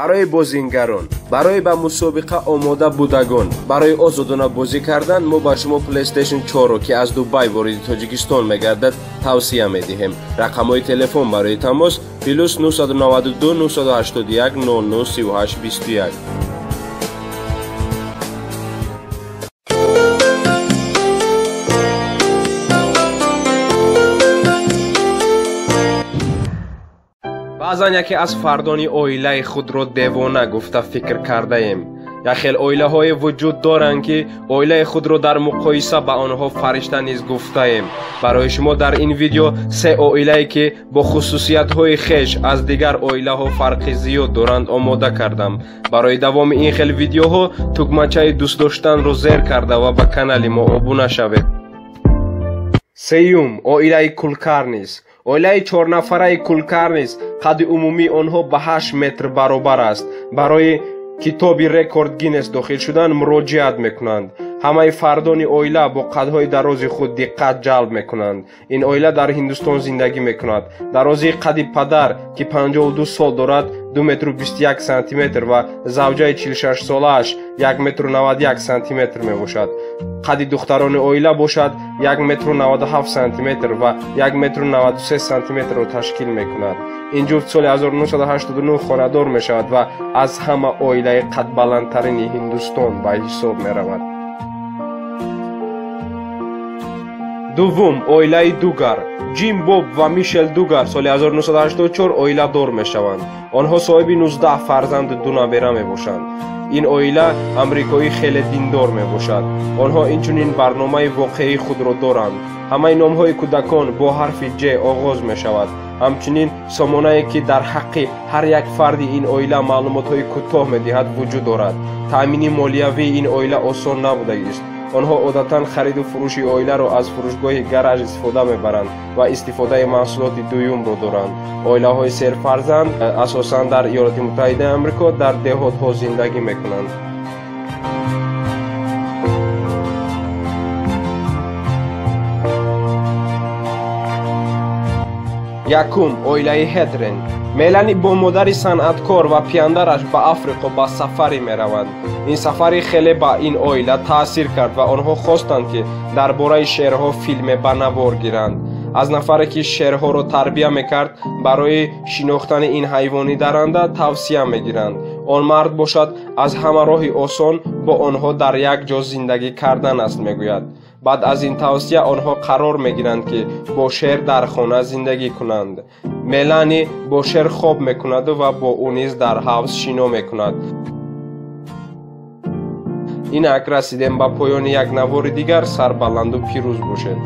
Барои бозингарон, барои ба мусобиқа омода будагон, барои озодона бозӣ кардан мо ба шумо PlayStation 4-ро, ки аз Дубай вориди Тоҷикистон мегардад, тавсия медиҳем. Рақамҳои телефон барои тамос плюс 992 981 00 38 21. Баъзан яке аз фардони оилаи худро девона гуфта фикр кардаем. Як хел оилаҳое вуҷуд доранд, ки оилаи худро дар муқоиса ба онҳо фаришта низ гуфтаем. Барои шумо дар ин видео се оилае, ки бо хусусиятҳои хеш аз дигар оилаҳо фарқи зиёд доранд, омода кардам. Барои давоми ин хел видеоҳо тугмачаи дӯст доштанро зер карда ва ба канали мо обуна шавед. Сеюм, оилаи Кулкарнис. Оилаи чорнафараи Кулкарнис қадди умумии онҳо ба 8 метр баробар аст. Барои китоби рекорд Гиннес дохил шудан муроҷиат мекунанд. Ҳамаи фардони оила бо қадҳои дарози худ диққат ҷалб мекунанд. Ин оила дар Ҳиндустон зиндагӣ мекунад. Дарозии қадди падар, ки 52 сол дорад, 2 метру 21 сантиметр ва завҷаи 46 солааш 1 метру 91 сантиметр мебошад. Қадди духтарони оила бошад 1 метру 97 сантиметр ва 1 метру 93 сантиметрро ташкил мекунад. Ин ҷуфт соли 1989 хонадор мешавад ва аз ҳама оилаи қадбаландтарини Ҳиндустон ба ҳисоб меравад. Дуввум, оилаи Дугар. Ҷим Боб ва Мишел Дугар соли 1984 оиладор мешаванд. Онҳо соҳиби 19 фарзанду ду набера мебошанд. Ин оила амрикоӣ хеле диндор мебошад. Онҳо инчунин барномаи воқеии худро доранд. Ҳамаи номҳои кӯдакон бо ҳарфи Ҷ оғоз мешавад. Ҳамчунин сомонае, ки дар ҳаққи ҳар як фарди ин оила маълумотҳои кӯтоҳ медиҳад, вуҷуд дорад. Таъмини молиявии ин оила осон набудагист. Онҳо одатан хариду фурӯши оиларо аз фурӯшгоҳи гараж истифода мебаранд ва истифодаи маҳсулоти дуюмро доранд. Оилаҳои серфарзанд асосан дар Иёлоти Муттаҳидаи Амрико дар деҳотҳо зиндагӣ мекунанд. Якум, оилаи Ҳедрен. Мелани бо модари санъаткор ва пияндараш ба Африқо ба сафаре мераванд. Ин сафари хеле ба ин оила таъсир кард ва онҳо хостанд, ки дар бораи шерҳо филме ба навор гиранд. Аз нафаре, ки шерҳоро тарбия мекард, барои шинохтани ин ҳайвони даранда тавсия мегиранд. Он мард бошад, аз ҳама роҳи осон бо онҳо дар як ҷо зиндагӣ кардан аст, мегӯяд. Баъд аз ин тавсия онҳо қарор мегиранд, ки бо шер дар хона зиндагӣ кунанд. Мелани бо шер хоб мекунаду ва бо ӯ низ дар ҳавз шино мекунад. Инак расидем ба поёни як навори дигар. Сарбаланду пирӯз бошед.